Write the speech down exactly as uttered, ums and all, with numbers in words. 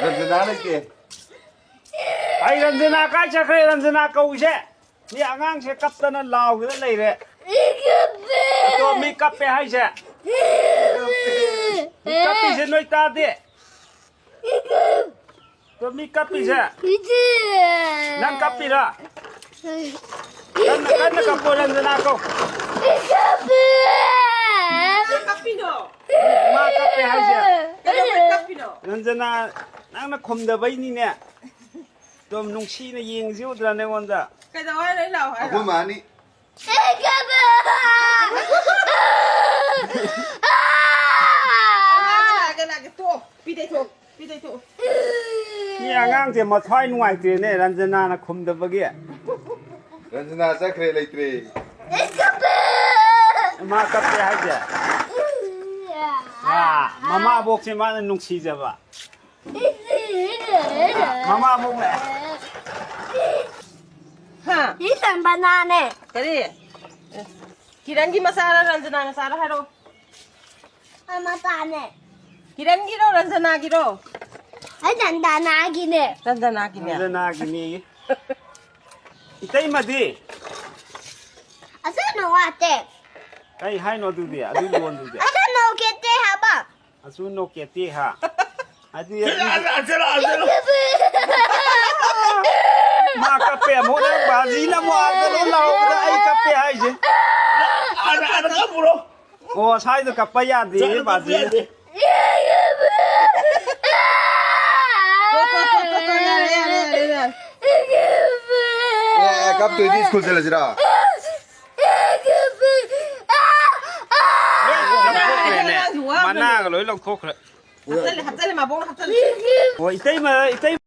ꯔꯟꯖꯅꯥ ꯂꯩꯇꯦ꯫ ꯑꯩ ꯔꯟꯖꯅꯥ ꯀꯥꯏ ꯆꯠꯈ꯭ꯔꯦ? ꯔꯟꯖꯅꯥ ꯀꯧꯁꯦ꯫ ꯃꯤ ꯑꯉꯥꯡꯁꯦ ꯀꯞꯇꯅ ꯂꯥꯎꯗꯅ ꯂꯩꯔꯦ꯫ ꯑꯗꯣ ꯃꯤ ꯀꯞꯄꯦ ꯍꯥꯏꯁꯦ꯫ ꯃꯤ ꯀꯞꯄꯤꯁꯦ ꯅꯣꯏ ꯇꯥꯗꯦ꯫ ꯑꯗꯣ ꯃꯤ ꯀꯞꯄꯤꯁꯦ꯫ ꯅꯪ ꯀꯞꯄꯤꯔꯥ? ꯀꯟꯅ, ꯀꯟꯅ ꯀꯞꯄꯣ, ꯔꯟꯖꯅꯥ ꯀꯧ꯫ ꯀꯞꯄꯤꯅꯣ? ꯃꯥ ꯀꯞꯄꯦ ꯍꯥꯏꯁꯦ꯫ ꯀꯩꯗꯧꯕꯩ ꯀꯞꯄꯤꯅꯣ? ꯔꯟꯖꯅꯥ, ꯅꯪꯅ ꯈꯨꯝꯗꯕꯩꯅꯤꯅꯦ꯫ ꯑꯗꯨꯝ ꯅꯨꯡꯁꯤꯅ ꯌꯦꯡꯁꯤ ꯎꯗ꯭ꯔꯥ ꯅꯉꯣꯟꯗ? ꯀꯩꯗꯧ ꯍꯥꯏꯅꯣ? ꯑꯩ ꯂꯥꯛꯑꯣ ꯍꯥꯏꯔꯣ? ꯑꯩꯈꯣꯏ ꯃꯥꯅꯤ꯫ ꯑꯉꯥꯡ ꯂꯥꯛꯑꯒꯦ, ꯂꯥꯛꯑꯒꯦ꯫ ꯇꯣꯛꯑꯣ꯫ ꯄꯤ ꯇꯩꯊꯣꯛꯑꯣ꯫ ꯄꯤ ꯇꯩꯊꯣꯛꯑꯣ꯫ ꯃꯤ ꯑꯉꯥꯡꯁꯦ ꯃꯊ꯭ꯋꯥꯏ ꯅꯨꯡꯉꯥꯏꯇ꯭ꯔꯦꯅꯦ, ꯔꯟꯖꯅꯥꯅ ꯈꯨꯝꯗꯕꯒꯤ꯫ ꯔꯟꯖꯅꯥ ꯆꯠꯈ꯭ꯔꯦ, ꯂꯩꯇ꯭ꯔꯦ꯫ ꯃꯥ ꯀꯞꯄꯦ ꯍꯥꯏꯁꯦ꯫ ꯑꯥ, ꯃꯃꯥꯕꯣꯛꯁꯦ ꯃꯥꯅ ꯅꯨꯡꯁꯤꯖꯕ꯫ ꯃꯃꯥꯕꯣꯛꯅꯦ꯫ ꯍꯥ? ꯏꯁꯟ ꯕꯅꯥꯅꯦ꯫ ꯀꯔꯤ? ꯀꯤꯔꯟꯒꯤ ꯃꯆꯥꯔ ꯔꯟꯖꯅꯥ ꯃꯆꯥꯔ ꯍꯥꯏꯔꯣ? ꯑꯃ ꯇꯥꯅꯦ꯫ ꯀꯤꯔꯟꯒꯤꯔꯣ, ꯔꯟꯖꯅꯥꯒꯤꯔꯣ? ꯑꯩ ꯔꯟꯖꯅꯥꯒꯤꯅꯦ꯫ ꯔꯟꯖꯅꯥꯒꯤꯅꯦ꯫ ꯔꯟꯖꯅꯥꯒꯤꯅꯦꯌꯦ꯫ ꯏꯇꯩꯃꯗꯤ? ꯑꯁꯨ ꯅꯨꯡꯉꯥꯏꯇꯦ꯫ ꯀꯩ ꯍꯥꯏꯅꯣ ꯑꯗꯨꯗꯤ? ꯑꯗꯨ ꯂꯣꯟꯗꯨꯗꯤ? ꯑꯁꯨ ꯅꯨꯡꯉꯥꯏꯇꯦ ꯍꯥꯏꯕ꯫ ꯑꯁꯨ ꯅꯣꯀꯦꯇꯦ ꯍꯥ? ꯑꯗꯨ, ꯑꯗꯨ ꯑ-, ꯑ-, ꯆꯠꯂꯣ, ꯑ-, ꯆꯠꯂꯣ꯫ ꯃꯥ ꯀꯞꯄꯦ ꯑꯃꯨꯛ, ꯅꯪ ꯕꯥꯖꯤꯅ ꯑꯃꯨꯛ ꯑꯥꯗ ꯂꯣꯏ ꯂꯥꯎꯕꯗ ꯑꯩ ꯀꯞꯄꯦ ꯍꯥꯏꯁꯦ꯫ ꯑꯥꯗ, ꯑꯥꯗ ꯀꯞꯄꯨꯔꯣ꯫ ꯑꯣ, ꯁ꯭ꯋꯥꯏꯗ ꯀꯞꯄ ꯌꯥꯗꯦ, ꯁ꯭ꯋꯥꯏꯗ ꯀꯞꯄ ꯕꯥꯖꯤ꯫ ꯌꯥꯗꯦ꯫ ꯇꯣ, ꯇꯣ, ꯇꯣ, ꯇꯣ, ꯇꯣ, ꯌꯥꯔꯦ, ꯌꯥꯔꯦ, ꯌꯥꯔꯦ, ꯌꯥꯔꯦ꯫ ꯑꯦ, ꯑꯦ, ꯀꯞꯇꯣꯏꯗꯤ ꯁ꯭ꯀꯨꯜ ꯆꯠꯂꯁꯤꯔꯣ? ꯂꯣꯏ ꯂꯧꯊꯣꯛꯈ꯭ꯔꯦꯅꯦ꯫ ꯃꯅꯥꯒ ꯂꯣꯏ ꯂꯧꯊꯣꯛꯈ꯭ꯔꯦ꯫ ꯍꯥꯞꯆꯜꯂꯦ, ꯍꯥꯞꯆꯜꯂꯦ, ꯃꯥꯕꯣꯛꯅ ꯍꯥꯞꯆꯜꯂꯦ꯫ ꯑꯣ, ꯏꯇꯩꯃ, ꯏꯇꯩ-